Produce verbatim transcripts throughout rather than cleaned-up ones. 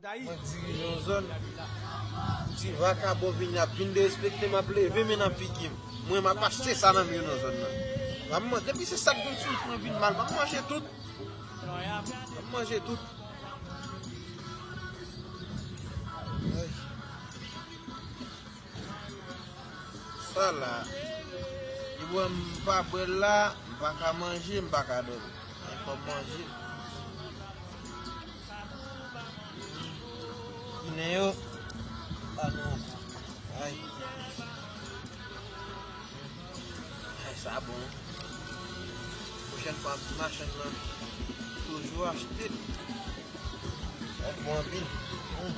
Mwen dirije yon zòn, ti vakabon vini ap vin derespekte m, ap leve men nan figi m. Mwen, m ap achte sa nan men yo nan zòn nan. M ap manje, depi se sa k vin sou mwen vin mal, m ap manje tout. M ap manje tout. Ay. Sa la. Li bwè m pa bwè l la, m pa ka manje, m pa ka dòmi. Men fò m manje. Ginen yo, pa nou ankò. Ay. Ay, sa bon. Pwochèn fwa, m di machann nan, toujou achte. Sa bon anpil. Hmm.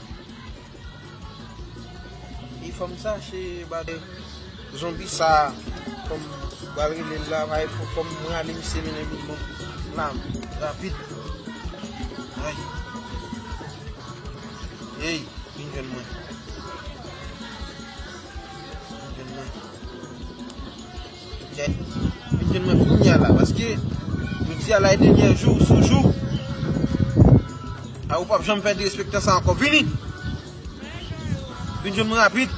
E fò m chache bagay zonbi sa, fò m pral rele l la, fò, fò m rale misye mennen vin ban m la, rapid. Ay. Ey, vin jwenn mwen. Vin jwenn mwen. Vin jwenn mwen kounye a la, paske jodi a la e dènye jou, sou jou. A, ou p ap janm fè derespektan sa ankò. Vini! Vin jwenn mwen rapid.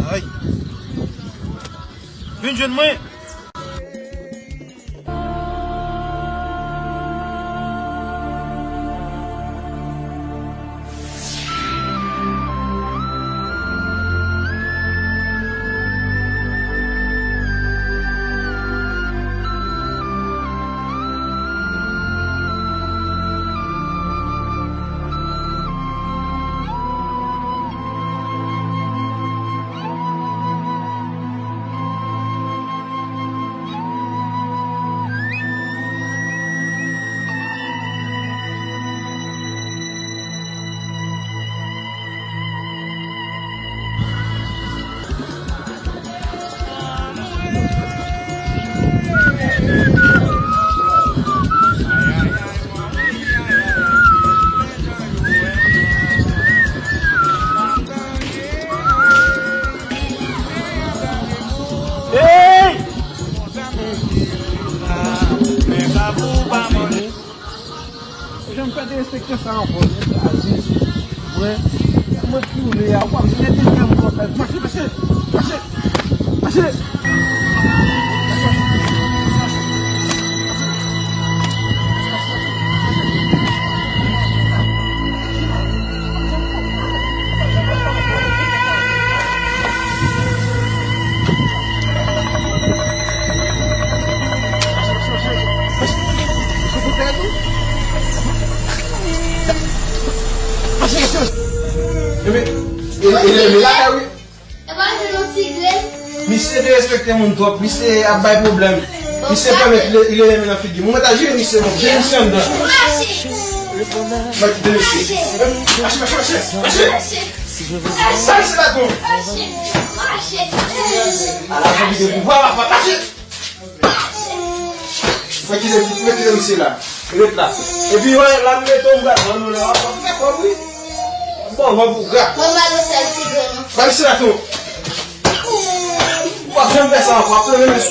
Ay. Vin jwenn mwen. Hey! Janm fè derespektan sa ankò, men Aziz, mwen, mwen ki ou le a, w ap mete men m konsa. Mache, mache, mache, mache. Misye derespekte moun twòp, misye ap bay pwoblèm. Misye pèmèt li, li leve men nan figi m. Ou mèt al jere misye, bon, jere misye anndan. Mwen kite misye. Mache, mache, mache, mache. Sa misye la gon. Ala, fò ki gen pouvwa, papa, mache. Mwen kite, mwen kite misye la. Ret la. Epi, wè, la m mete w, m pral vann ou la. W ap fè kòb, wi. Bon, bon, pou gra. Mwen ba nou sèl ti grenn. Ba misye la tou. W ap janm fè sa ankò, w ap plonje men.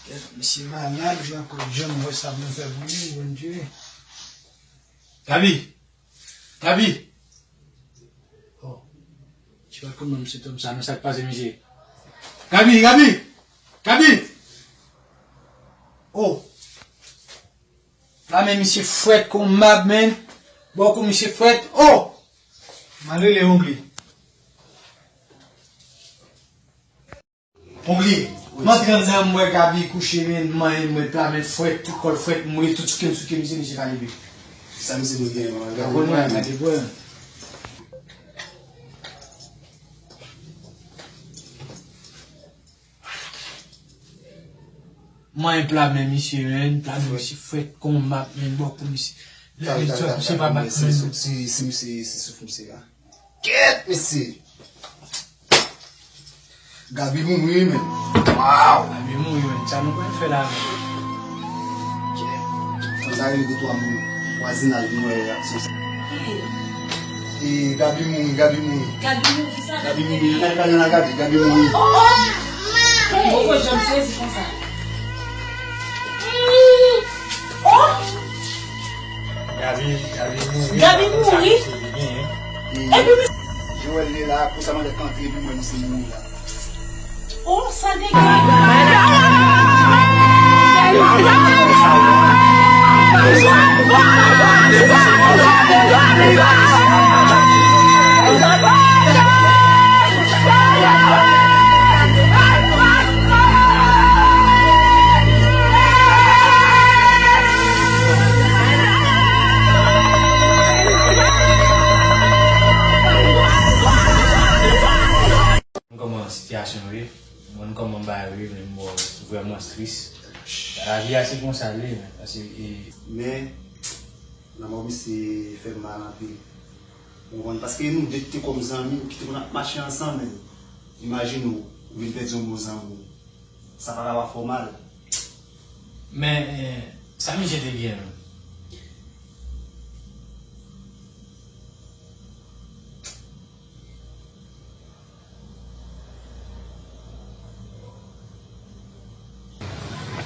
Kèt, misye malad, jan kòk jan m wè sa pou m fè pou li, Bondye. Gaby! Gaby! Oh. Ti pa konn menm se tòm sa, nan sa k pase, misye. Gaby, Gaby! Gaby! Oh! La men misye frèt kon mab, men. Bòkou misye frèt. Oh! M al rele Ongli. Ongli. Wi. M antre anndan, m wè Gaby kouche, men, manyen, mwen pla, men frèt, tout kò l frèt, m wè tout souke m souke misye, misye pa leve. Sa misye dwe gen, man? Gade mwen, gade mwen. Mwen pla men misye, men pla men misye frèt kon map, men bòkou misye. Lè misye pa bat men. Si, si misye, si souf misye la. Kèt, mesye! Gaby mouri, men. Waw! Gaby mouri, men. Sa nou pral fè la, men? Kèt! Fò n ta rele de twa moun vwazinaj nou wè reyaksyon sa. E, Gaby mouri, Gaby mouri. Gaby mouri, sa? Gaby mouri. Nan, nan, nan, Gaby, Gaby mouri. Oh! Jan m sezi konsa. Oh! Gaby, Gaby mouri. Gaby mouri. Epi Joel li la, pou sa mande kantre epi mwen misye mouri la. Oh, sa degre. Kòman sitiyasyon yo ye? Mwen kòman bagay yo ye, men bon, vrèman tris. Lavi a se konsa l ye, men, paske, e, men, lanmò misye fè m mal anpil. Ou konprann? Paske nou de ki te kòm zanmi, ki te konn ap mache ansanm, men imajine w, ou vin pèdi yon bon zanmi w. Sa pa ka pa fè w mal. Men, e, sa misye te gen menm?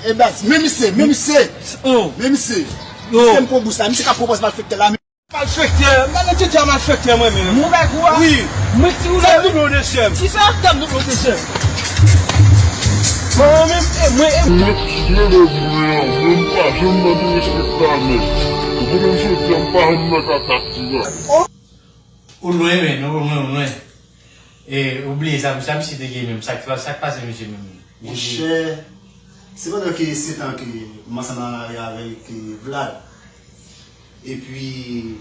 E baz, men misye, men misye. Oh. Men misye. Oh. Misye m pran bous la, misye ka pran bous malfektè la. Malfektè, m pa nan tete a malfektè mwen menm. Mwen bay kou a. Wi. Mwen ti ou la. Tèm double de chèm. Kisa tèm double de chèm? Mwen menm, e mwen, e mwen. Mwen, mwen, mwen, mwen pa janm nan derespektan nèg. Ou konnen jodi a m pa janm nan kaka ti la. Ou lwen, men, nou lwen, ou lwen. E, ou bliye sa, sa misye te gen menm, sa k, sa k pase misye menm? Monchè, se pandan ke se tan ke m ansanm nan lari avèk, e, Vlad. Epi,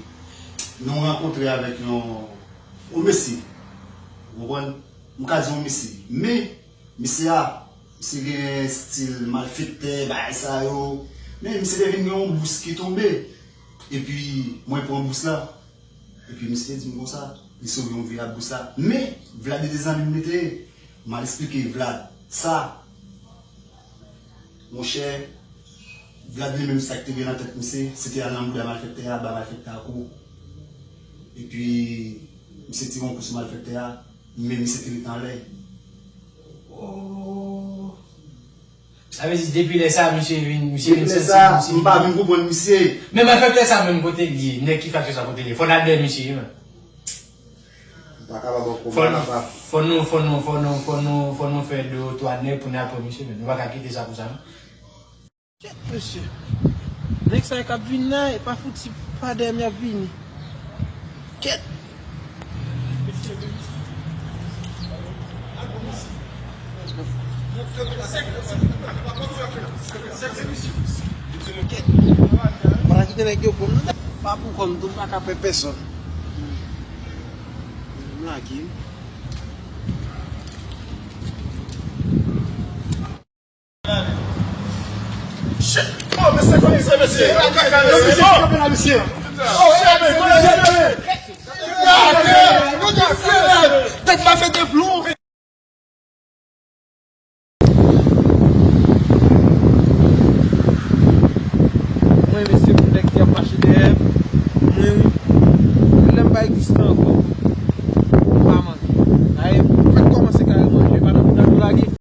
nou rankontre avèk yon, yon mesye. Ou konprann? M ka di yon mesye. Men, mesye a, misye gen estil malfektè, bagay sa yo. Men, misye te vin gen yon bous ki tonbe. Epi, mwen pran bous la. Epi misye te di m konsa, li sove yon vi ak bous la. Men, Vlad de zanmi m li te ye. M al eksplike Vlad sa. Monchè, Vlad li menm sa ki te gen nan tèt misye, se te al nan bouda malfektè a, ba malfektè a kou. Epi, misye tire yon kou sou malfektè a, men misye te ret anlè. Oh. Sa vle di, depi lè sa, misye vin, misye vin santi, misye vin. Depi lè sa, m pa vin konprann misye. Men malfektè sa menm kote l ye, nèg ki fache sa kote l ye. Fò n al dèyè misye, wi, men. M pa kapab ankò, m pa kapab. Fò nou, fò nou, fò nou, fò nou, fò nou fè de twa nèg pou n al pran misye, men. Nou pa ka kite sa konsa, non. Kèt, mesye. Nèg sa yo k ap vin la, e pa fouti pa dèyè m y ap vini. Kèt. Kèt. M pa kite nèg yo pran m nan. Pa pou kò m tou, m pa ka pè pèsonn. M lage. Shit! Oh, mesye, komisè, mesye! Tèt pa fè de